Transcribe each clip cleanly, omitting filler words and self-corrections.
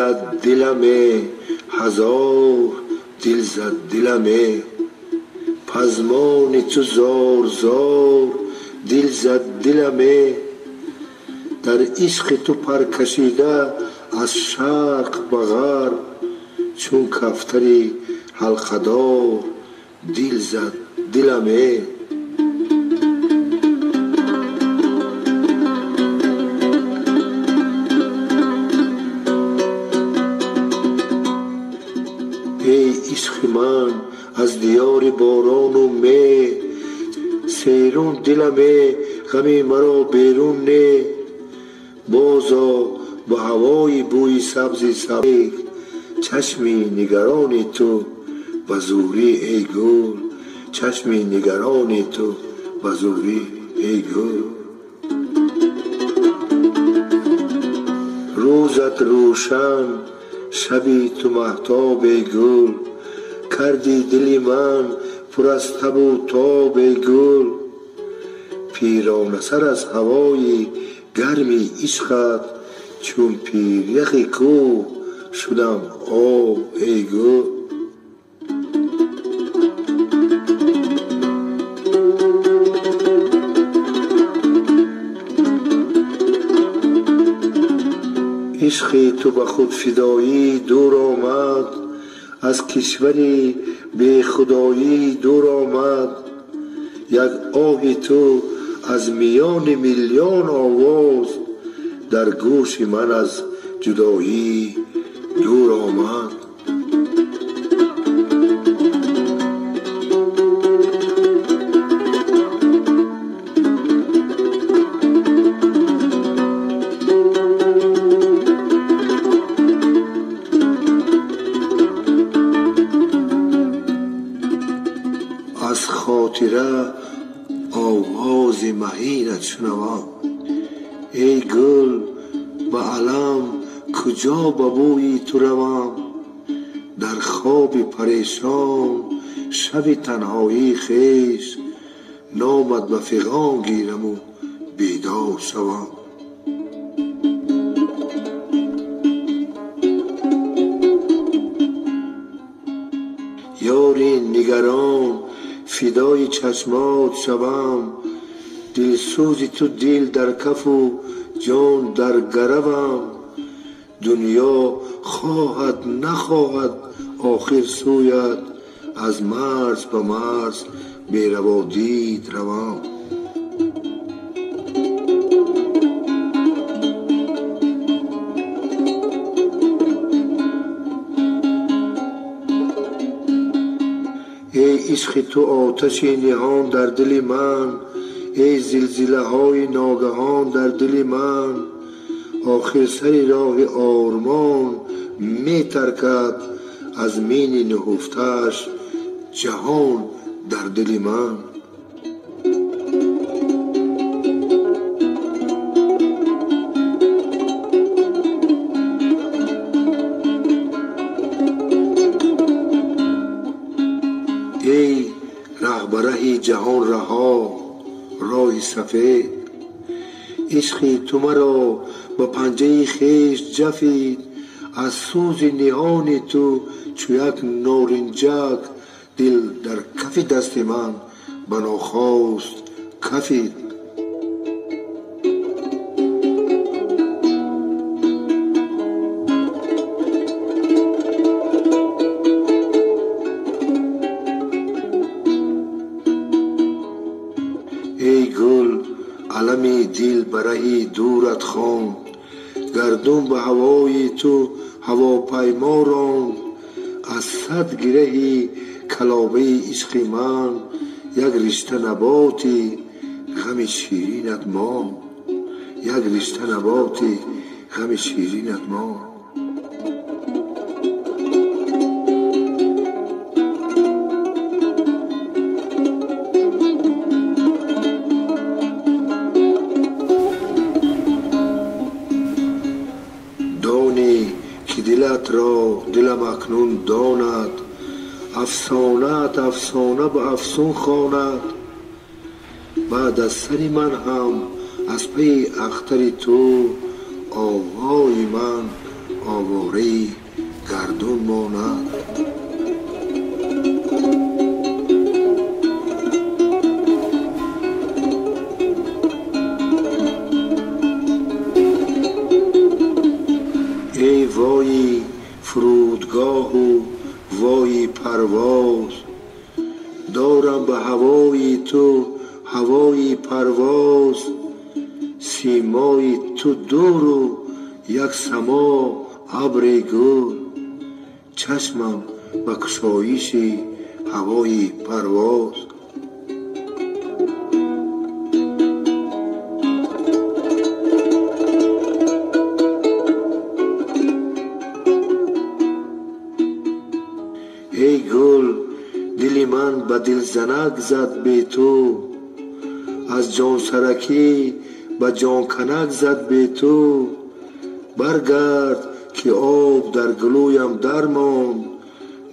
Зад диламе, ҳазор дил зад диламе, пазмони ту зор зор дил зад диламе. Дар ишқи ту пар кашида аз шарқ ба ғарб, чун кафтари ҳалқадор дил зад диламе. Эй ишқи ман аз диёри борону ме, сейрун диламе, ғами маро берун не. Бозо ба ҳавои бӯи сабзи сабз, чашми нигарони ту ба зӯрӣ, эй гул, чашми нигарони ту ба зӯрӣ, эй гул. Рӯзат рӯшан, шаби ту маҳтоб, эй гул, карди дили ман пур аз табу тоб, эй гул. Пиронасар аз ҳавои гарми ишқат, чун пиряхи кӯҳ шудам об, эй гул. Ишқи ту ба худфидоӣ дур омад, аз кишвари бехудоӣ дур омад. Як оҳи ту аз миёни миллион овоз, дар гӯши ман аз ҷудоӣ дур омад. Аз хотира овози маҳинат шунавам, эй гул, ба алам куҷо ба бӯи ту равам. Дар хоби парешон шаби танҳоии хеш, номат ба фиғон гираму бедор шавам. Ёри нигарон, фидои чашмот шавам, дилсӯзи ту дил дар кафу ҷон дар гаравам. Дунё хоҳад нахоҳад охир сӯяд, аз марз ба марз бераводид равам. Эй ишқи ту оташи ниҳон дар дили ман, эй зилзилаҳои ногаҳон дар дили ман. Охир сари роҳи ормон метаркад, аз мини нуҳуфтааш ҷаҳон дар дили ман. Эй раҳбараҳи ҷаҳон раҳо, роҳи сафед, ишқи ту маро ба панҷаи хеш ҷафид. Аз сӯзи ниҳони ту чу як норинҷак, дил дар кафи дасти ман ба нохост кафид. Эй гул, алами дил ба раҳи дурат хонд, гардун ба ҳавои ту ҳавопаймо ронд. Аз сад гираҳи калобаи ишқи ман, як ришта наботи ғами ширинат монд, як ришта наботи ғами ширинат монд. Дони ки дилат ро дилам акнун донад, афсонаат афсона ба афсун хонад. Баъд аз сари ман ҳам аз пайи ахтари ту, овои ман Овораи гардун монад. Эй вои фурудгоҳу вои парвоз, дорам ба ҳавои ту ҳавои парвоз. Симои ту дуру як само абри гул, чашмам ба кушоиши ҳавои парвоз. Эй гул, дили ман ба дилзанак зад бе ту, аз ҷонсаракӣ ба ҷонканак зад бе ту. Баргард, ки об дар гулӯям дармонд,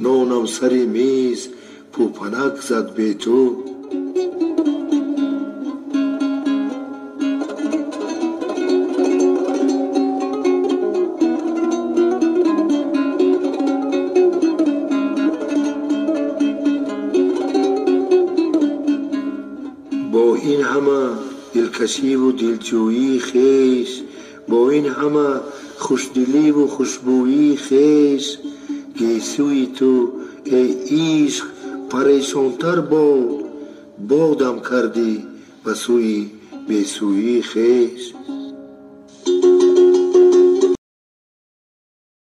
нонам сари миз пӯпанак зад бе ту. Бо ин ҳама дилкашиву дилҷӯии хеш, бо ин ҳама хушдиливу хушбӯии хеш, гесӯи ту, эй ишқ, парешонтар бод, бодам кардӣ ба сӯи бесӯии хеш.